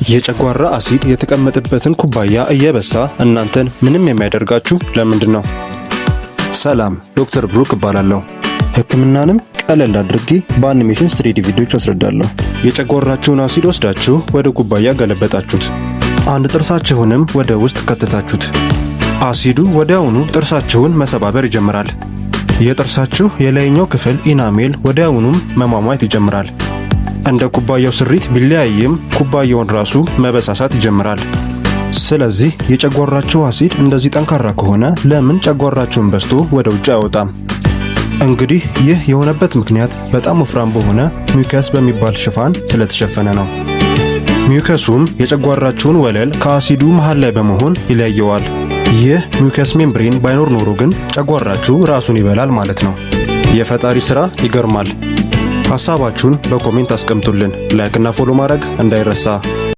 የጨጓራ አሲድ የተቀመጠበትን ኩባያ እየበሳ እናንተን ምንም የማያደርጋችሁ ለምንድን ነው? ሰላም፣ ዶክተር ብሩክ እባላለሁ። ሕክምናንም ቀለል አድርጌ በ animation 3D ቪዲዮዎች አስረዳለሁ። የጨጓራችሁን አሲድ ወስዳችሁ ወደ ኩባያ ገለበጣችሁት። አንድ ጥርሳችሁንም ወደ ውስጥ ከተታችሁት። አሲዱ ወዲያውኑ ጥርሳችሁን መሰባበር ይጀምራል። የጥርሳችሁ የላይኛው ክፍል enamel ወዲያውኑም መሟሟት ይጀምራል። እንደ ኩባያው ስሪት ቢለያይም ኩባያውን ራሱ መበሳሳት ይጀምራል። ስለዚህ የጨጓራችሁ አሲድ እንደዚህ ጠንካራ ከሆነ ለምን ጨጓራችሁን በስቶ ወደ ውጭ አይወጣም? እንግዲህ ይህ የሆነበት ምክንያት በጣም ወፍራም በሆነ mucus በሚባል ሽፋን ስለተሸፈነ ነው። Mucus ኡም የጨጓራችሁን ወለል ከአሲዱ መሃል ላይ በመሆን ይለየዋል። ይህ mucus membrane ባይኖር ኖሮ ግን ጨጓራችሁ ራሱን ይበላል ማለት ነው። የፈጣሪ ስራ ይገርማል። ሐሳባችሁን በ comment አስቀምጡልን። Like እና follow ማድረግ እንዳይረሳ።